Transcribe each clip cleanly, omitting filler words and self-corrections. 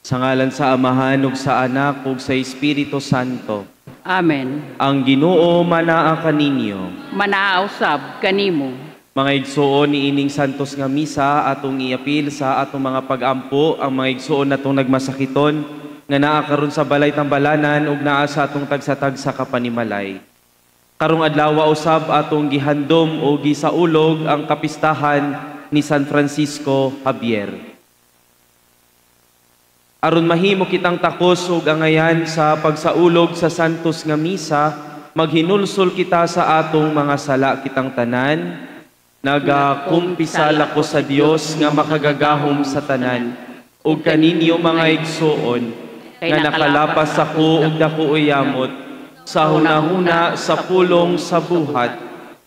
Sa ngalan sa Amahan ug sa Anak ug sa Espiritu Santo. Amen. Ang Ginoo manaa kaninyo. Manaa usab kanimo. Mga igsuon niining santos nga misa atong iapil sa atong mga pag-ampo ang mga igsuon natong nagmasakiton nga naa karon sa balay tambalanan ug naa sa atong tagsa-tagsa ka panimalay. Karong adlaw usab atong gihandom o gisaulog ang kapistahan ni San Francisco Javier. Aron mahimo kitang takos ug angayan sa pagsaulog sa santos nga misa, maghinulsol kita sa atong mga sala kitang tanan. Nagakumpisal ako sa Dios nga makagagahom sa tanan, ug kaninyo mga igsuon, nga nakalapas ako ug dako yamot, sa hunahuna, sa pulong, sa buhat,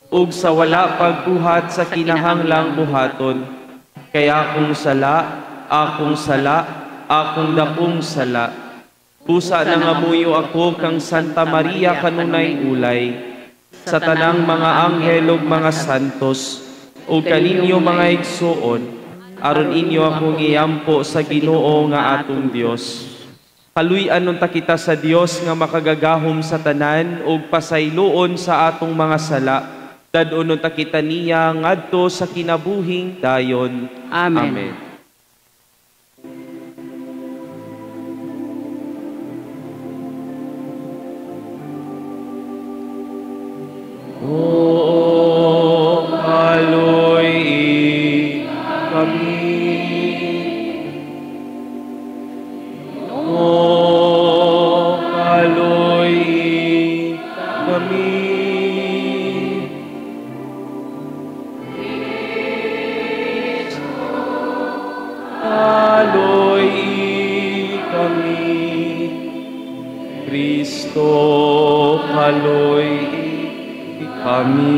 ug sa wala pagbuhat sa kinahanglang buhaton. Kaya akong sala, akong sala, akong dakong sala. Busa nangamuyo ako kang Santa Maria kanunay ulay, sa tanang mga anghel ug mga santos, ug kaninyo mga igsuon, aron inyo akong iampo sa Ginoo nga atong Dios. Kaluy-an unta kita sa Dios nga makagagahom sa tanan ug pasayloon sa atong mga sala. Dad-on unta kita niya ngadto sa kinabuhing dayon. Amen. Amen. O kaloy kami, O kaloy kami, kaloy kami, Kristo kaloy kami.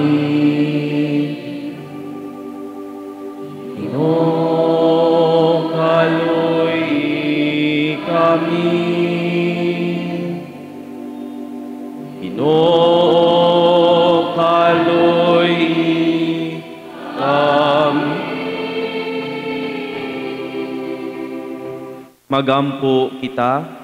Ginoo, kaloy kami. Ginoo, kaloy kami. Magampo kita.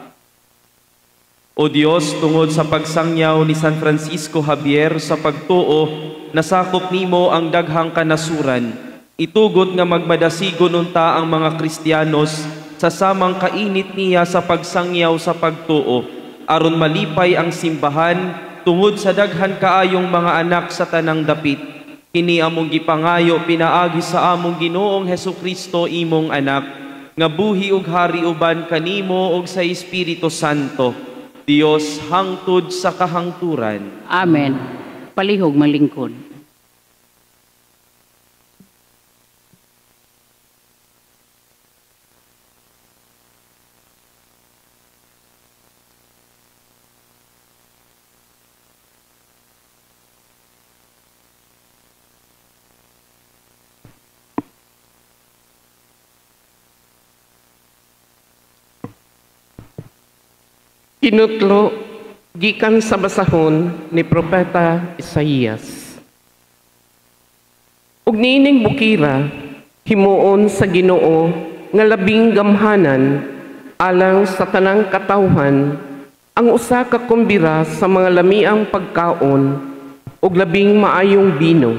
O Dios, tungod sa pagsangyaw ni San Francisco Javier sa pagtuo, nasakop nimo ang daghang kanasuran. Itugot nga magmadasigon unta ang mga Kristiyanos sa samang kainit niya sa pagsangyaw sa pagtuo, aron malipay ang simbahan tungod sa daghan kaayong mga anak sa tanang dapit. Kini among gipangayo pinaagi sa among Ginoong Hesukristo, imong anak, nga buhi ug hari uban kanimo ug sa Espiritu Santo. Dios hangtod sa kahangturan. Amen. Palihog malingkod. Kinutlo gikan sa basahon ni Propeta Isaías. Ug niining bukira himuon sa Ginoo nga labing gamhanan alang sa tanang katawhan ang usa ka kumbira sa mga lamiang pagkaon ug labing maayong bino.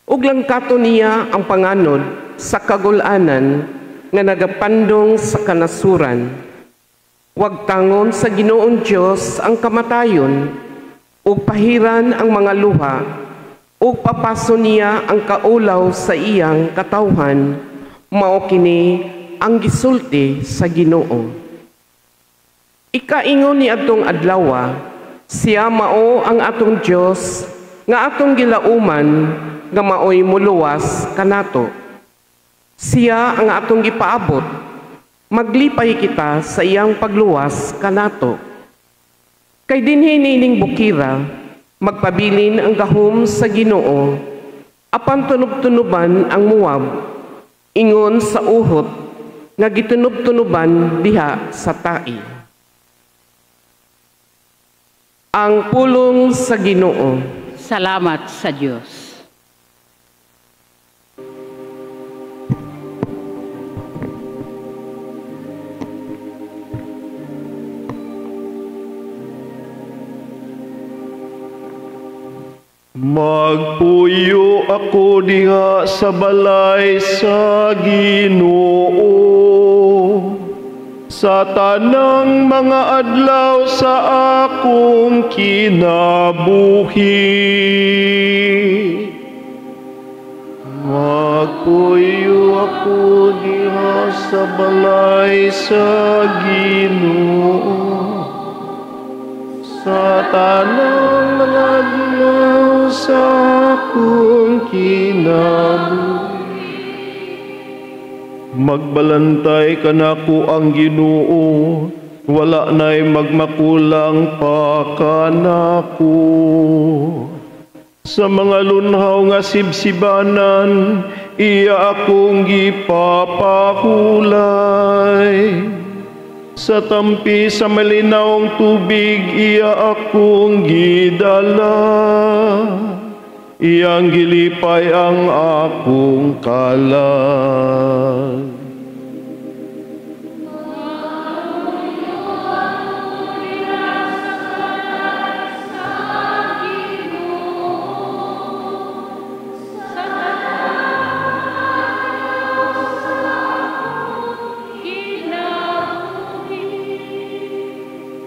Ug langkato niya ang panganod sa kagul-anan nga nagapandong sa kanasuran. Wagtangon sa Ginoong Dios ang kamatayon, ug pahiran ang mga luha, ug papaso niya ang kaulaw sa iyang katawhan, mao kini ang gisulti sa Ginoo. Ikaingon ni atong adlawa, siya mao ang atong Dios nga atong gilauman nga maoy muluwas kanato. Siya ang atong gipaabot. Maglipay kita sa iyang pagluwas kanato. Kay dinhi niining bukira, magpabilin ang gahom sa Ginoo, apan tunob-tunoban ang Moab, ingon sa uhot nga gitunob-tunoban diha sa tai. Ang pulong sa Ginoo. Salamat sa Dios. Magpuyo ako diha sa balay sa Ginoo sa tanang mga adlaw sa akong kinabuhi. Magpuyo ako diha sa balay sa Ginoo sa tanang mga adlaw sa akong kinabuhi. Magbalantay kanako ang Ginoo, wala na'y magmakulang pa kanako. Sa mga lunhaw nga sibsibanan, iya akong gipapahulay. Sa tampi sa malinawng tubig, iya akong gidala. Iyang gilipay ang akong kalag.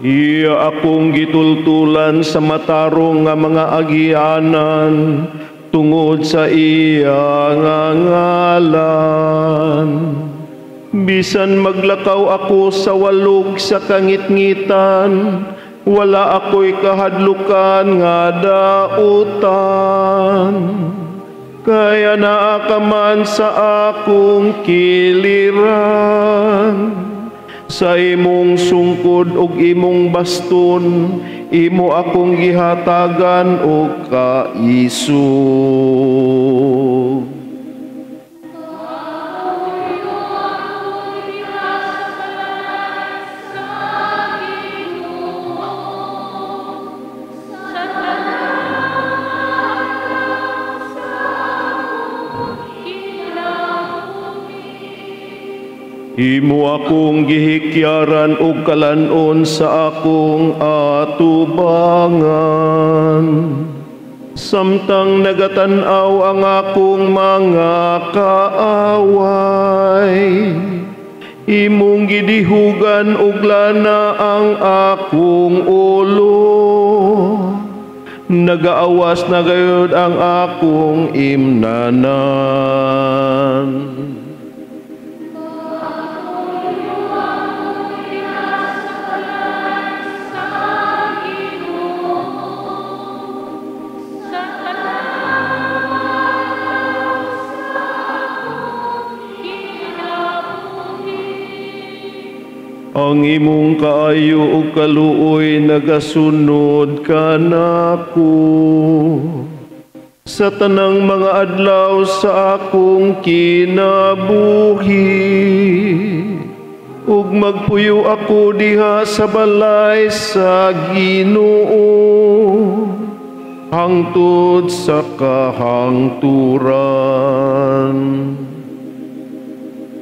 Iya akong gitultulan sa matarong nga mga agianan tungod sa iya nga ngalan. Bisan maglakaw ako sa walog sa kangitngitan, wala ako'y kahadlukan nga dautan. Kaya naa ka man sa akong kiliran. Sa imong sungkod ug imong baston, imo akong gihatagan og kaisog. Imo akong gihikyaran og kalan-on sa akong atubangan. Samtang nagatan-aw ang akong mga kaaway, imong gidihugan og lana ang akong ulo. Nagaawas na gayud ang akong imnanan. Ang imong kaayo ug kaluoy nagasunod kanako sa tanang mga adlaw sa akong kinabuhi. Ug magpuyo ako diha sa balay sa Ginoo hangtod sa kahangturan.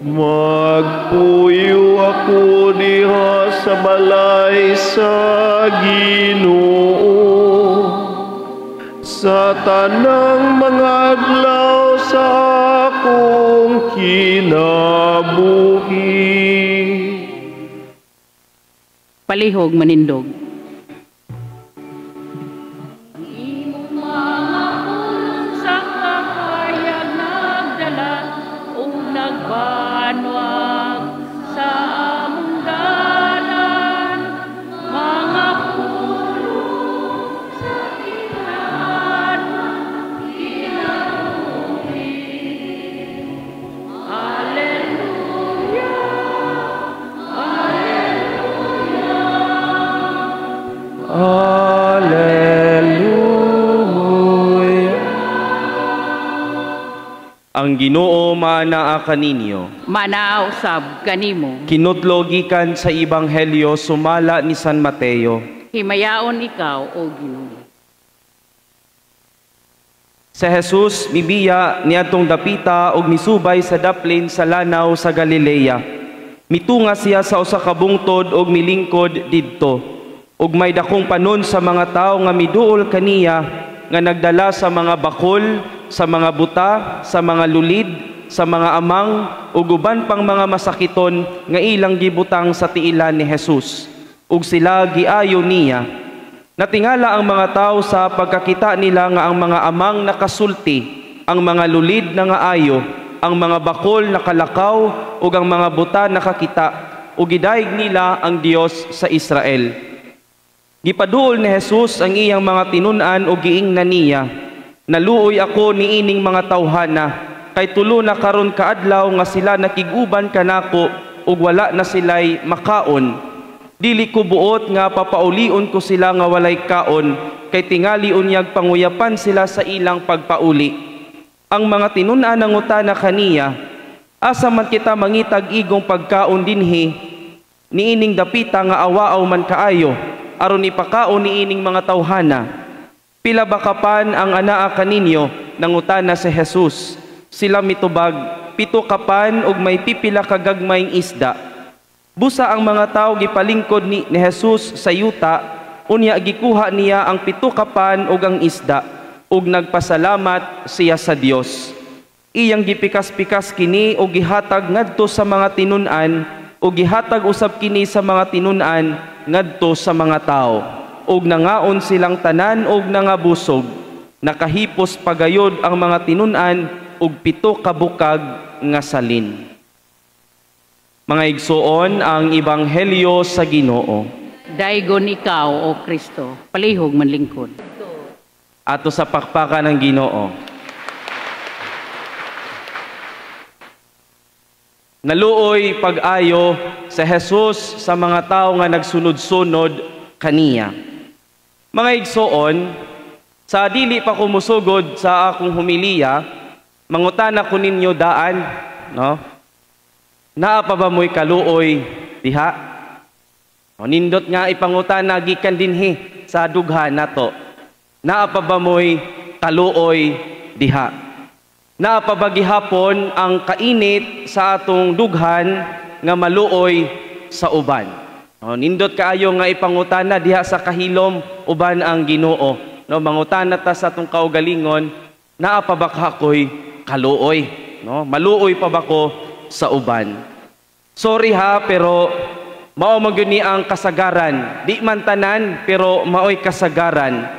Magpuyo ako diha sa balay sa Ginoo sa tanang mga adlaw sa akong kinabuhi. Palihog manindog. Ang Ginoo maanaa kaninyo. Maanaa usab kanimo. Kinutlo gikan sa Ebanghelyo sumala ni San Mateo. Himayaon ikaw, o Ginoo. Sa Jesus mibiya niadtong dapita og misubay sa daplin sa lanaw sa Galilea. Mitunga siya sa usa ka bungtod og milingkod didto. Ug may dakong panon sa mga tawo nga miduol kaniya nga nagdala sa mga bakol, sa mga buta, sa mga lulid, sa mga amang ug uban pang mga masakiton nga ilang gibutang sa tiilan ni Jesus, ug sila giayo niya. Natingala ang mga tawo sa pagkakita nila nga ang mga amang nakasulti, ang mga lulid nangaayo, ang mga bakol nakalakaw ug ang mga buta nakakita, ug gidayeg nila ang Dios sa Israel. Gipaduol ni Jesus ang iyang mga tinun-an ug giingnan niya, "Naluoy ako niining mga tawhana, kay tulo na karon kaadlaw nga sila nakig-uban kanako ug wala na sila'y makaon. Dili ko buot nga papaulion ko sila nga walay kaon, kay tingali unyag panguyapan sila sa ilang pagpauli." Ang mga tinun-an nangutana kaniya, "Asa man kita mangitag igong pagkaon dinhi niining dapita nga awaaw man kaayo, aron ipakaon niining mga tawhana?" "Pila ba kapan ang anaa kaninyo?" nangutana si Jesus. Sila mitubag, "7 kapan ug may pipila ka gagmayng isda." Busa ang mga tawo gipalingkod ni Jesus sa yuta, unya gikuha niya ang 7 kapan ug ang isda, ug nagpasalamat siya sa Dios. Iyang gipikas-pikas kini ug gihatag ngadto sa mga tinun-an, ug gihatag usab kini sa mga tinun-an ngadto sa mga tawo. Ug nangaon silang tanan ug nangabusog. Nakahipos pagayod ang mga tinun-an ug 7 ka bukag nga salin. Mga igsuon, ang ebanghelyo sa Ginoo. Daygon ikaw, O Kristo, palihog manlingkod. Ato sa pakpakan ng Ginoo. Naluoy pag-ayo sa Jesus sa mga tao nga nagsunod-sunod kaniya. Mga igsuon, sa dili pa ko musugod sa akong humiliya, mangutana ko ninyo daan, no? Naa pa ba mo'y kaluoy diha? O, nindot nga ipangutana gikan dinhi sa dughan nato. Naa pa ba mo'y kaluoy diha? Naa pa ba gihapon ang kainit sa atong dughan nga maluoy sa uban? O, nindot kaayo nga ipangutana diha sa kahilom uban ang Ginoo. No, mangutana ta sa atong kaugalingon, naa pa ba kakoy kaluoy? No, maluoy pa ba ko sa uban? Sorry ha, pero mao man gyud ni ang kasagaran. Di man tanan, pero maoy kasagaran.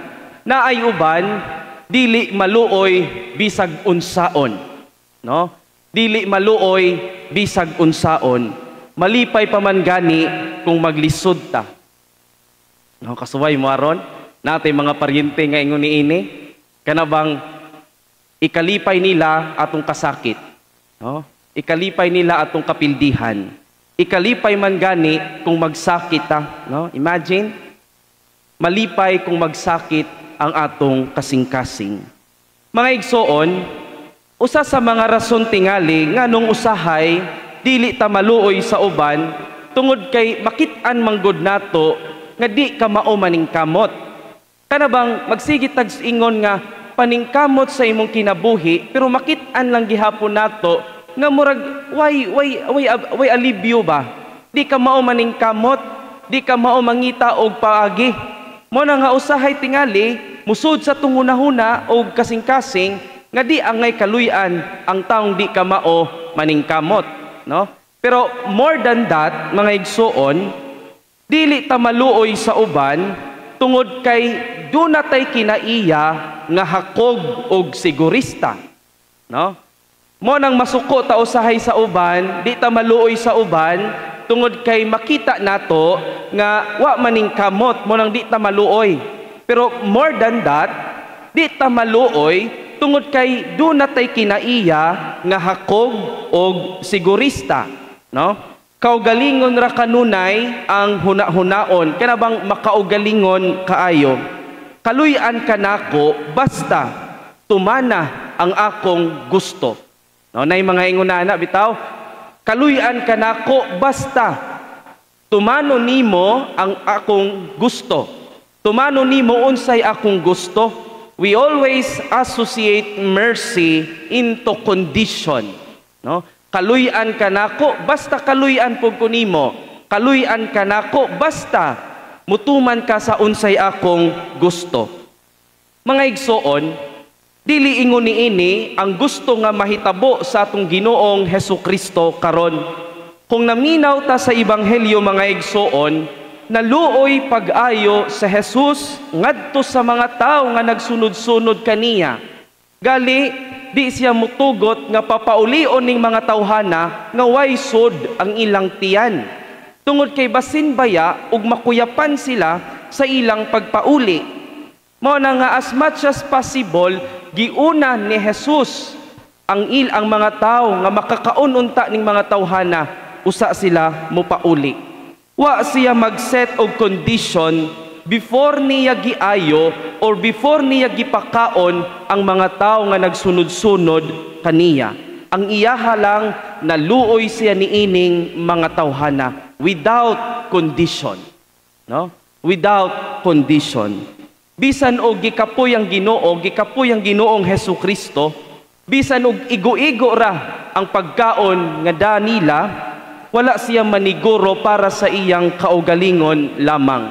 Naay uban dili maluoy bisag unsaon, no? Dili maluoy bisag unsaon. Malipay pa man gani kung maglisod ta. No, kasuway mo aron natay mga paryente nga ingon niini, kana bang ikalipay nila atong kasakit, no? Ikalipay nila atong kapildihan. Ikalipay man gani kung magsakit ta, no? Imagine, malipay kung magsakit ang atong kasing-kasing. Mga igsoon, usa sa mga rason tingali nganong usahay dili ta maluoy sa uban tungod kay makit-an manggod nato nga di ka mao maningkamot. Kana bang magsige tag ingon nga paningkamot sa imong kinabuhi, pero makit-an lang gihapon nato nga murag way alibyo ba? Di ka mao maningkamot, di ka mao mangita og paagi. Mo na nga usahay tingali musud sa tunghunahuna og kasing-kasing nga di angay kaluy-an ang taong di ka mao maningkamot, no? Pero more than that, mga igsuon, dili ta maluoy sa uban tungod kay duna tay kinaiya nga hakog og sigurista, no? Mo nang masuko ta usahay sa uban, di ta maluoy sa uban tungod kay makita nato nga wa maning kamot, mo nang di ta maluoy. Pero more than that, di ta maluoy tungod kay duna tay kinaiya nga hakog og sigurista, no? Kaugalingon ra kanunay ang huna-hunaon, kana bang makaugalingon kaayo. Kaluy-an kanako basta tumana ang akong gusto. No, nay mga ingunana bitaw, kaluy-an kanako basta tumano nimo ang akong gusto. Tumano nimo unsay akong gusto. We always associate mercy into condition, no? Kaluy-an kanako basta kaluy-an pud ko nimo. Kaluy-an kanako basta mutuman ka sa unsay akong gusto. Mga igsoon, dili ingon niini ang gusto nga mahitabo sa atong Ginoong Hesus Kristo karon. Kung naminaw ta sa ebanghelyo, mga igsoon, naluoy pag-ayo sa Jesus ngadto sa mga tawo nga nagsunod-sunod kaniya. Gali di siya mutugot nga papaulion ning mga tawhana nga way sud ang ilang tiyan. Tungod kay basin baya ug makuyapan sila sa ilang pagpauli. Mao na nga as much as possible giuna ni Jesus ang mga tawo nga makakaon unta ning mga tawhana usa sila mopauli. Wa siya mag-set og condition before niya giayo or before niya gipakaon ang mga tawo nga nagsunod-sunod kaniya. Ang iyaha lang, naluoy siya niining mga tawhana without condition. No? Without condition. Bisan og gikapoy ang Ginoo, gikapoy ang Ginoong Hesus Kristo, bisan og igo-igo ra ang pagkaon nga danila, wala siya maniguro para sa iyang kaugalingon lamang.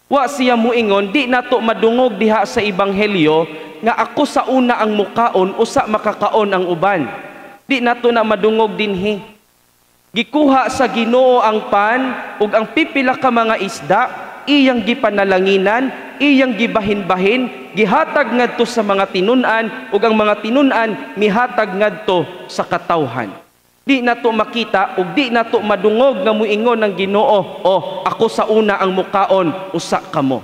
Wa siya muingon, di nato madungog diha sa ebanghelyo nga ako sa una ang mukaon usa makakaon ang uban. Di nato na madungog dinhi. Gikuha sa Ginoo ang pan ug ang pipila ka mga isda, iyang gipanalanginan, iyang gibahin-bahin, gihatag ngadto sa mga tinun-an ug ang mga tinun-an mihatag ngadto sa katawhan. Di nato makita ug di nato madungog nga muingon ang Ginoo, "Oh, ako sa una ang mukaon, usa kamo."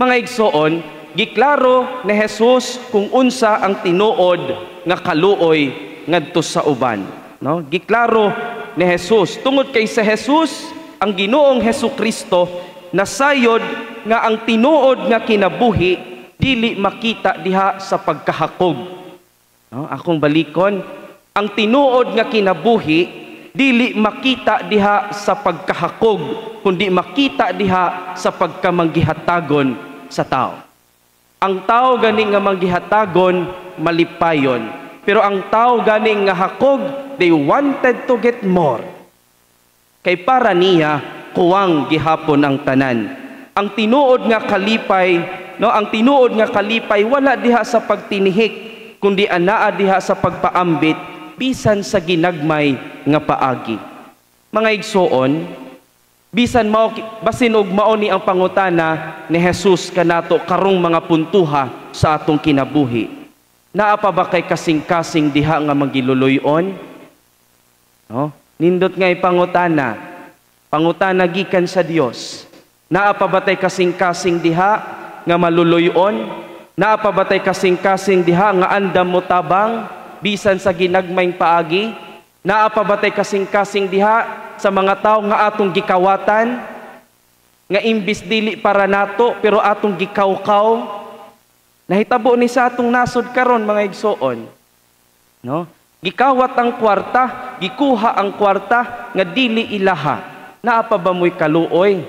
Mga igsoon, giklaro ni Jesus kung unsa ang tinuod nga kaluoy ngadto sa uban, no? Giklaro ni Jesus tungod kay sa Jesus, ang Ginoong Hesukristo, nasayod nga ang tinuod nga kinabuhi dili makita diha sa pagkahakog. No? Akong balikon, ang tinuod nga kinabuhi dili makita diha sa pagkahakog, kundi makita diha sa pagkamanggihatagon sa tao. Ang tao gani nga manggihatagon, malipayon. Pero ang tao gani nga hakog, they wanted to get more. Kay para niya kuwang gihapon ang tanan. Ang tinuod nga kalipay, no, ang tinuod nga kalipay wala diha sa pagtinihik, kundi anaa diha sa pagpaambit bisan sa ginagmay nga paagi. Mga igsoon, bisan mao basin og mao ni ang pangutana ni Jesus kanato karong mga puntuha sa atong kinabuhi. Naa pa ba kay kasing-kasing diha nga manggiluluyon? No? Nindot nga ipangutana. Pangutana gikan sa Dios. Naa pa ba tay kasing-kasing diha nga maluluyon? Naa pa ba tay kasing-kasing diha nga andam mo tabang bisan sa ginagmayng paagi? Naa pa ba tay kasing-kasing diha sa mga tawo nga atong gikawatan, nga imbis dili para nato pero atong gikawkaw? Nahitabo ni sa atong nasod karon, mga igsoon, no? Gikawat ang kwarta, gikuha ang kwarta nga dili ilaha. Naa pa ba mo'y kaluoy?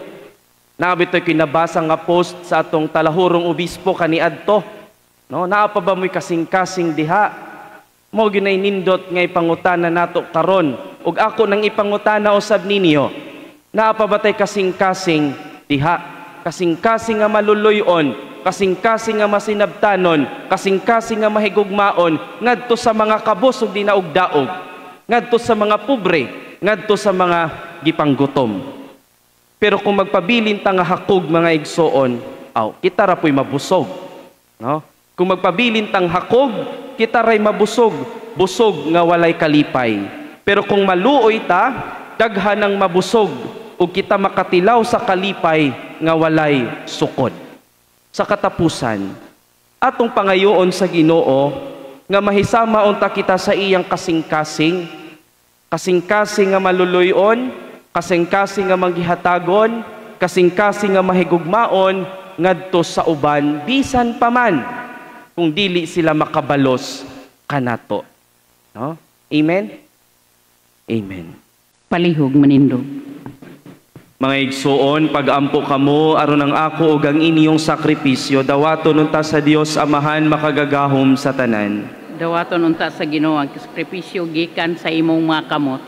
Naa bito'y kinabasa nga post sa atong talahurong obispo kaniadto, no? Naa pa ba mo'y kasing-kasing diha? Mao gyud nindot nga ipangutana nato karon, ug ako nang ipangutana usab ninyo. Naa pa ba tay kasing-kasing diha? Kasing-kasing nga maluluyon, kasing-kasing nga masinabtanon, kasing-kasing nga mahigugmaon ngadto sa mga kabos ug dinaog-daog, ngadto sa mga pobre, ngadto sa mga gipanggutom. Pero kung magpabilin ta nga hakog, mga igsoon, aw, kita ra po'y mabusog, no? Kung magpabilin tang hakog, kita ray mabusog, busog nga walay kalipay. Pero kung maluoy ta, daghan ang mabusog ug kita makatilaw sa kalipay nga walay sukod. Sa katapusan, atong pangayoon sa Ginoo nga mahisama unta kita sa iyang kasing-kasing, kasing-kasing nga maluluyon, kasing-kasing nga manggihatagon, kasing-kasing nga mahigugmaon ngadto sa uban bisan paman kung dili sila makabalos kanato. No? Amen? Amen. Palihog manindog. Mga igsoon, pag-ampo kamo aron ang ako ug ang inyong sakripisyo dawaton unta sa Dios Amahan makagagahom sa tanan. Dawaton unta sa Ginoo ang sakripisyo gikan sa imong mga kamot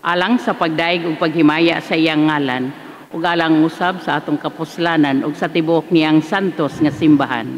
alang sa pagdaig ug paghimaya sa iyang ngalan ug alang usab sa atong kapuslanan ug sa tibuok niyang santos nga simbahan.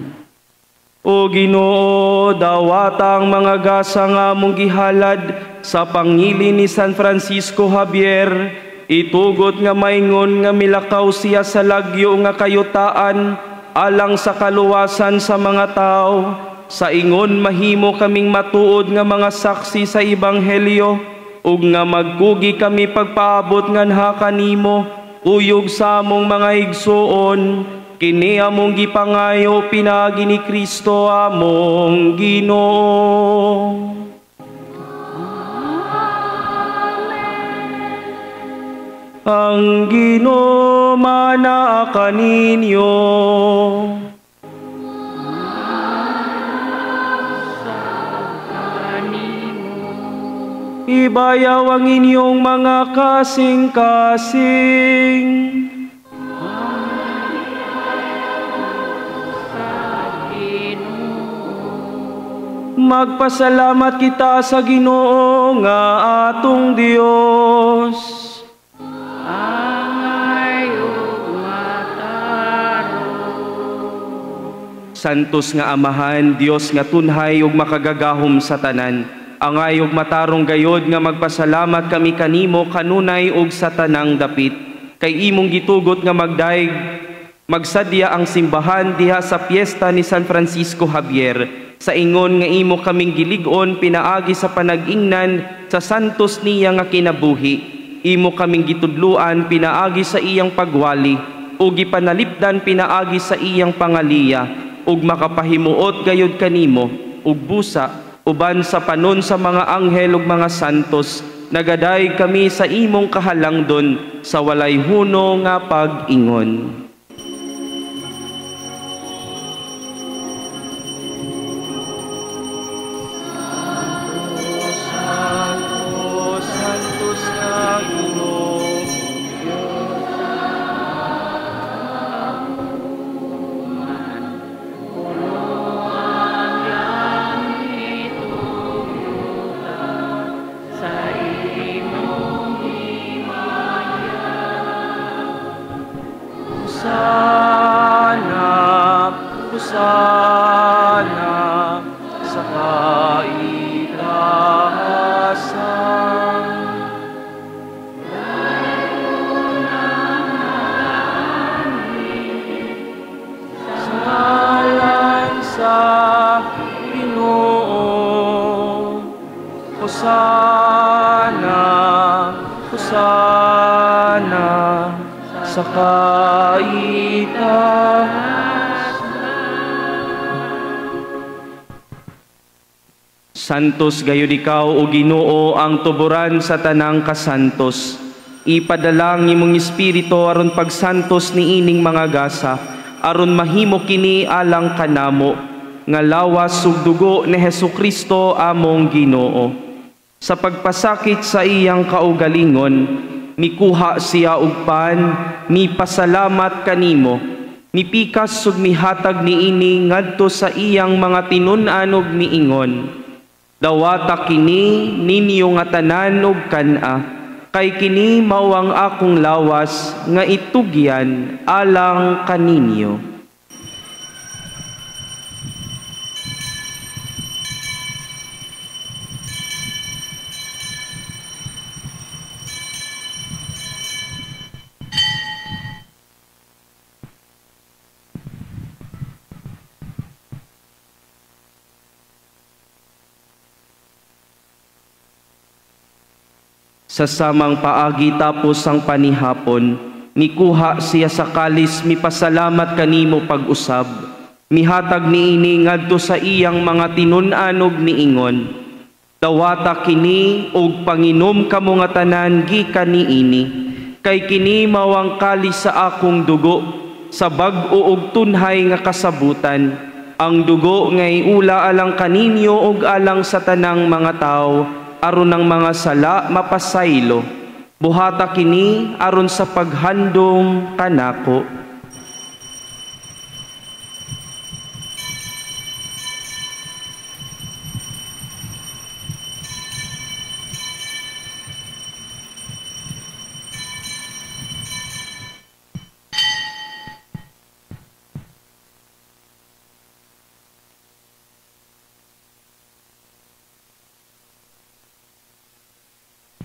O Ginoo, dawata ang mga gasa nga among gihalad sa pangili ni San Francisco Javier, itugot nga maingon nga milakaw siya sa lagyo nga kayutaan alang sa kaluwasan sa mga tao. Sa ingon mahimo kaming matuod nga mga saksi sa ebanghelyo ug nga magkugi kami pagpaabot nganha kanimo uyog sa among mga igsuon. Kini among gipangayo pinaagi ni Kristo among Ginoo. Amen. Ang Ginoo manaa kaninyo. Ibayaw ang inyong mga kasing-kasing. Magpasalamat kita sa Ginoo nga atong Dios. Angay ug matarong. Santos nga Amahan, Dios nga tunhay ug makagagahom sa tanan. Angay ug matarong gayod nga magpasalamat kami kanimo kanunay ug sa tanang dapit. Kay imong gitugot nga magdaig magsadya ang simbahan diha sa piyesta ni San Francisco Javier. Sa ingon nga imo kaming gilig-on pinaagi sa panag-ingnan sa santos niya nga kinabuhi. Imo kaming gitudluan pinaagi sa iyang pagwali ug gipanalipdan pinaagi sa iyang pangaliya ug makapahimuot gayod kanimo ug busa uban sa panon sa mga anghel ug mga santos, nagaday kami sa imong kahalangdon sa walay huno nga pag-ingon. Santo, Santos nga Ginoo, Hosana, Hosana sa kaitaasan. Sa ngalan sa Ginoo, Hosana, Hosana sa kaitaasan. Santos gayud ikaw o Ginoo ang tuburan sa tanang kasantos. Ipadala ang imong espiritu aron pagsantos niining mga gasa, aron mahimo kini alang kanamo nga lawas ug dugo ni Hesukristo among Ginoo. Sa pagpasakit sa iyang kaugalingon, mikuha siya og pan, mipasalamat kanimo, mipikas ug mihatag niini ngadto sa iyang mga tinun-an ug miingon. Dawata kini ninyo nga tanan ug kan-a, kay kini mao ang akong lawas nga itugyan alang kaninyo. Sa samang paagi tapos ang panihapon, mikuha siya sa kalis, mipasalamat kanimo pag-usab. Mihatag niini ngadto sa iyang mga tinun-an ug miingon. Dawata kini og panginom kamo nga tanan gikan niini, kay kini mao ang kalis sa akong dugo, sa bag-o ug tunhay nga kasabutan. Ang dugo nga iula alang kaninyo ug alang sa tanang mga tawo, aron ang mga sala mapasaylo. Buhata kini aron sa paghandom kanako.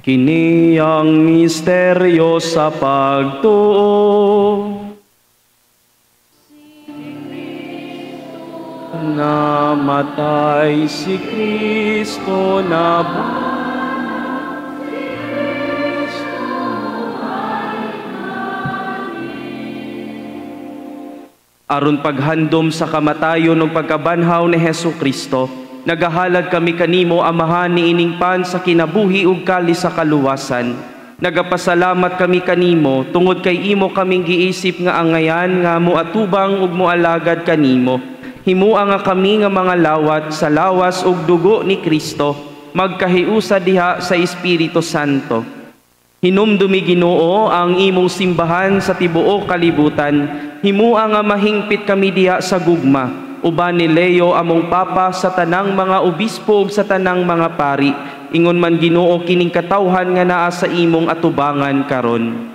Kini ang misteryo sa pagtuo. Namatay si Kristo, nabuhay. Aron paghandom sa kamatayon ug pagkabanhaw ni Hesus Kristo, nagahalad kami kanimo, Amahan, niining pan sa kinabuhi ug kalis sa kaluwasan. Nagapasalamat kami kanimo tungod kay imo kaming giisip nga angayan nga moatubang ug moalagad kanimo. Himua nga kami nga mga lawat sa lawas ug dugo ni Kristo, magkahiusa diha sa Espiritu Santo. Hinumdumi, Ginoo, ang imong simbahan sa tibuok kalibutan. Himua nga mahingpit kami diha sa gugma, uban ni Leo among Papa, sa tanang mga obispo ug sa tanang mga pari. Ingon man, Ginoo, kining katawhan nga naa sa imong atubangan karon.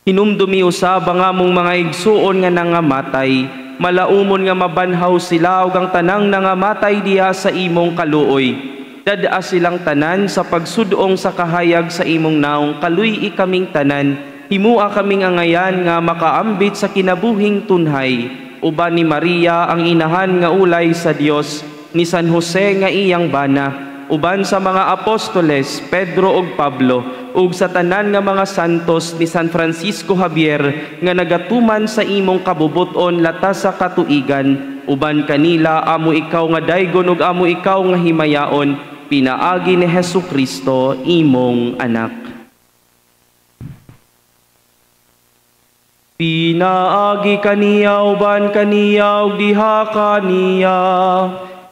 Hinumdumi usab ang among mga igsuon nga nangamatay, malaumon nga mabanhaw sila ug ang tanang nangamatay diha sa imong kaluoy. Dad-a silang tanan sa pagsudong sa kahayag sa imong naong, kaluy-i kaming tanan. Himua kaming angayan nga makaambit sa kinabuhing tunhay, uban ni Maria ang inahan nga ulay sa Dios, ni San Jose nga iyang bana, uban sa mga apostoles Pedro ug Pablo, ug sa tanan nga mga santos ni San Francisco Javier nga nagatuman sa imong kabubuton latas sa katuigan, uban kanila amo ikaw nga daygon ug amo ikaw nga himayaon, pinaagi ni Hesus Kristo imong anak. Pinaagi kaniya uban kaniya ug diha kaniya,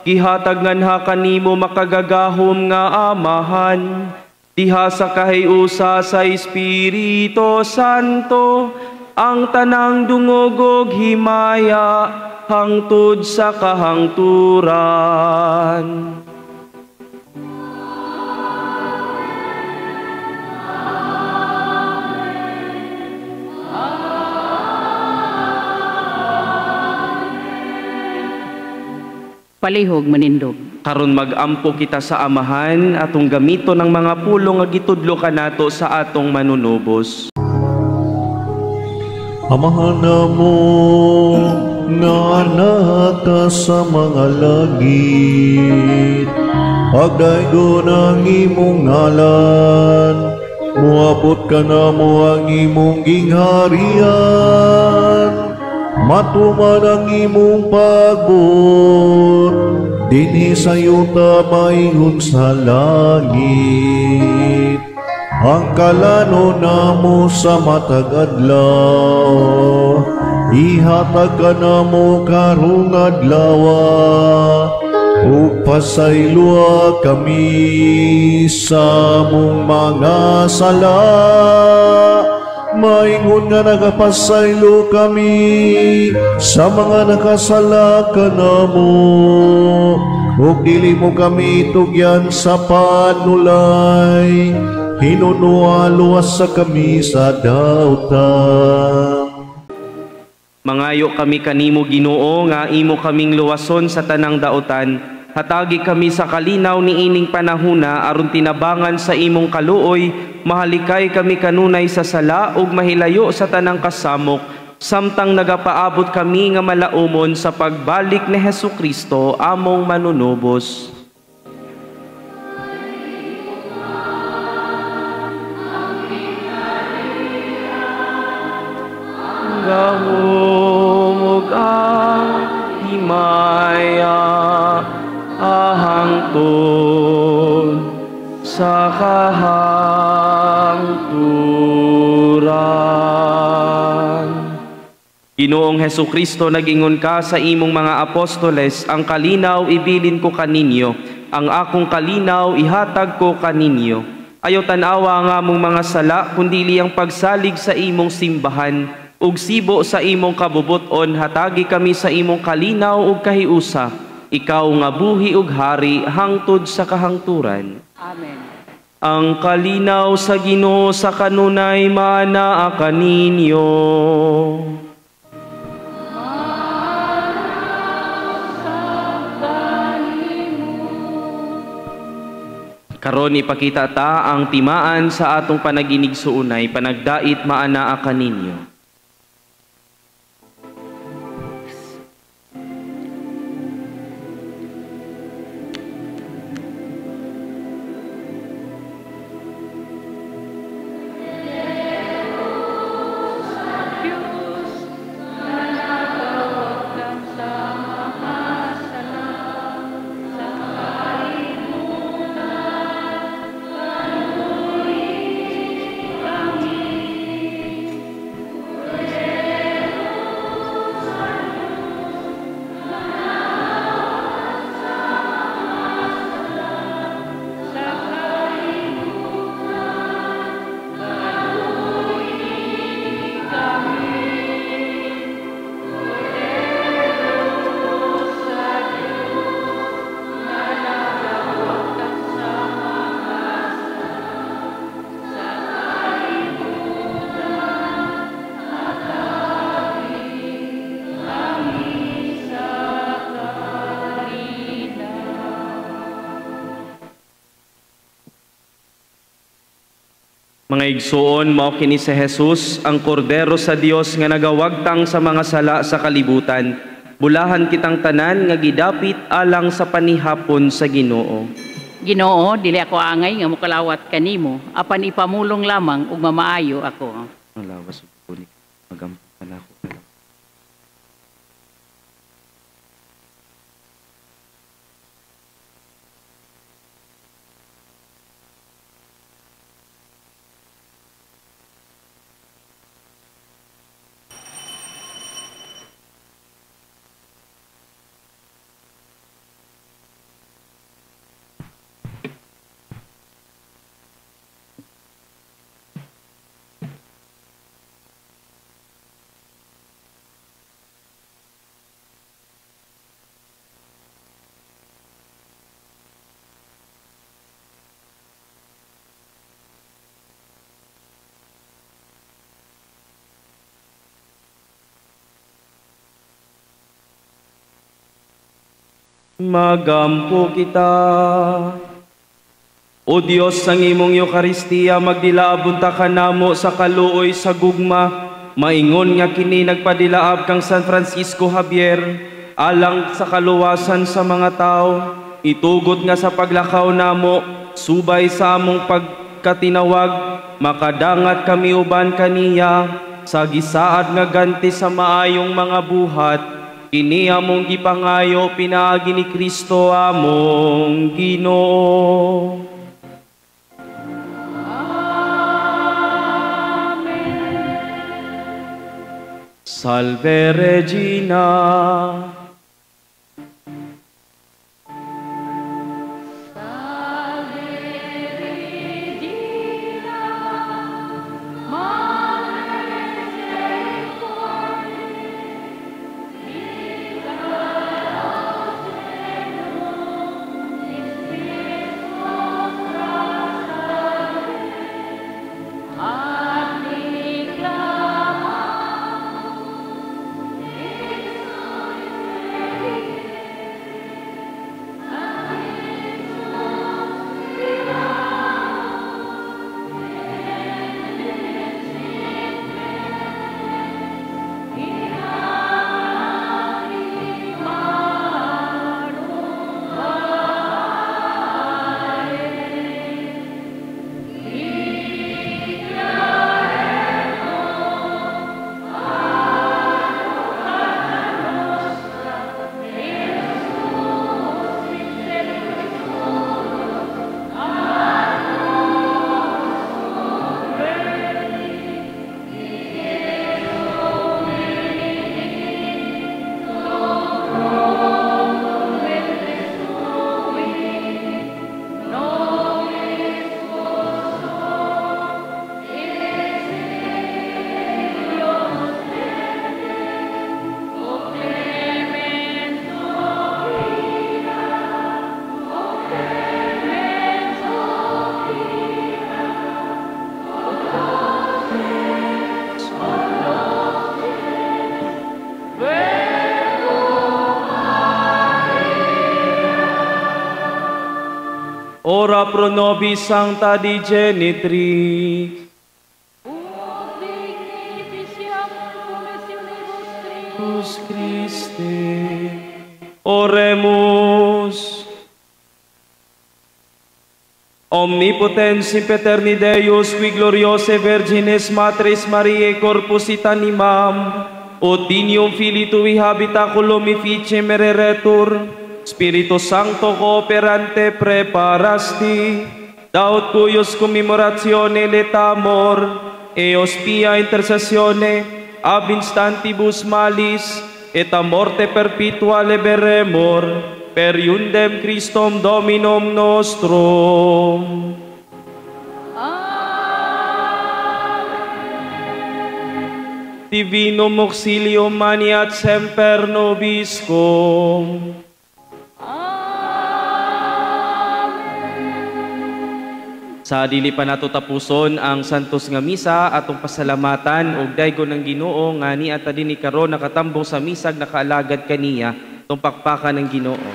gihatag nganha kanimo makagagahom nga Amahan, diha sa kahiusa sa Espiritu Santo, ang tanang dungog ug himaya hangtod sa kahangturan. Palihog manindog. Karon magampo kita sa Amahan, atong gamito ng mga pulong nga gitudlo kanato sa atong manunubos. Amahan namo nga anak ka sa mga langit, pagdaygon ang imong ngalan, moabot ka namo ang imong gingharian, matuman ang imong pagbuot dinhi sa yuta maingon sa langit. Ang kalano namo sa matag adlaw, ihatag kanamo karong adlaw, ug pasayloa kami sa among mga sala, maingon nga nagapasaylo kami sa mga nakasala kanamo, ug dili mo kami tugyan sa panulay, hinunua luwas sa kami sa dautan. Mangayo kami kanimo, Ginoo, nga imo kaming luwason sa tanang dautan. Hatagi kami sa kalinaw niining panahuna aron tinabangan sa imong kaluoy, mahalikay kami kanunay sa sala ug mahilayo sa tanang kasamok, samtang nagapaabot kami nga malaumon sa pagbalik ni Hesus Kristo among manunubos. Gahom ug ang himaya ahangtod sa kahangturan. Ginoong Hesus Kristo, nag-ingon ka sa imong mga apostoles, ang kalinaw ibilin ko kaninyo, ang akong kalinaw ihatag ko kaninyo. Ayaw tan-awa nga among mga sala, kundi ang pagsalig sa imong simbahan, ug sibo sa imong kabubut-on, hatagi kami sa imong kalinaw ug kahiusa. Ikaw nga buhi ug hari hangtod sa kahangturan. Amen. Ang kalinaw sa Ginoo sa kanunay maanaa kaninyo. Karon ipakita ta ang timaan sa atong panaginigsuunay, panagdait maanaa kaninyo. Mga igsuon, mao kini si Jesus, ang kordero sa Dios nga nagawagtang sa mga sala sa kalibutan. Bulahan kitang tanan nga gidapit alang sa panihapon sa Ginoo. Ginoo, dili ako angay nga mokalawat kanimo, apan ipamulong lamang ug mamaayo ako. Ang lawas ug kunik, magampo nako. Magampo kita. O Dios, ang imong Eukaristiya magdilaab unta kanamo sa kaluoy sa gugma. Maingon nga kini nagpadilaab kang San Francisco Javier alang sa kaluwasan sa mga tao. Itugot nga sa paglakaw namo subay sa among pagkatinawag, makadangat kami uban kaniya sa gisaad nga ganti sa maayong mga buhat. Kini among gipangayo pinaagi ni Kristo among Ginoo. Amen. Salve Regina. Ora pro nobis Sancta Dei Genitrix. Ut dignificiamur promissionibus Jesus Christi. Oremus. Omnipotens eterni Deus, qui gloriose Virgines Matris Mariae corpus et animam, ut dignum Filii tui habitaculum effice mereretur, Spiritu Sancto cooperante preparasti, daut cuius commemoratione letamor, eos pia intercessione, ab instantibus malis, et a morte perpetua liberemur, per iundem Christum Dominum nostrum. Amen. Divinum auxilium maniat semper nobiscum. Amen. Sa dili pa nato tapuson ang Santos nga Misa, atong pasalamatan og daygon ng Ginoo nga niata dinhi karon nakatambong sa misag nakaalagad kaniya, tong pakpakan ng Ginoo.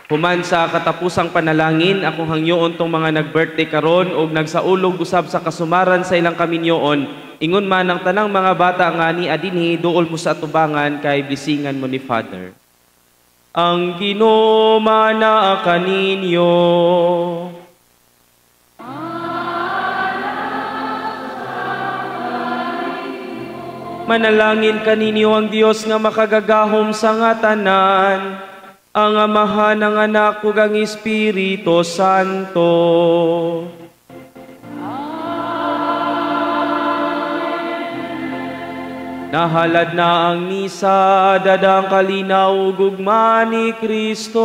Human sa katapusang panalangin, akong hangyoon tong mga nag-birthday karon og nagsaulog usab sa kasumaran sa ilang kaminyoon. Ingon man ang tanang mga bata nga ni adinhi duol mo sa atubangan kay blisingan mo ni Father. Ang Ginoo mana kaninyo. Manalangin kaninyo ang Dios nga makagagahom sa nga tanan, ang Amahan, ang Anak ug ang Espiritu Santo. Amen. Nahalad na ang misa, dadang kalinaw ug gugma ni Kristo.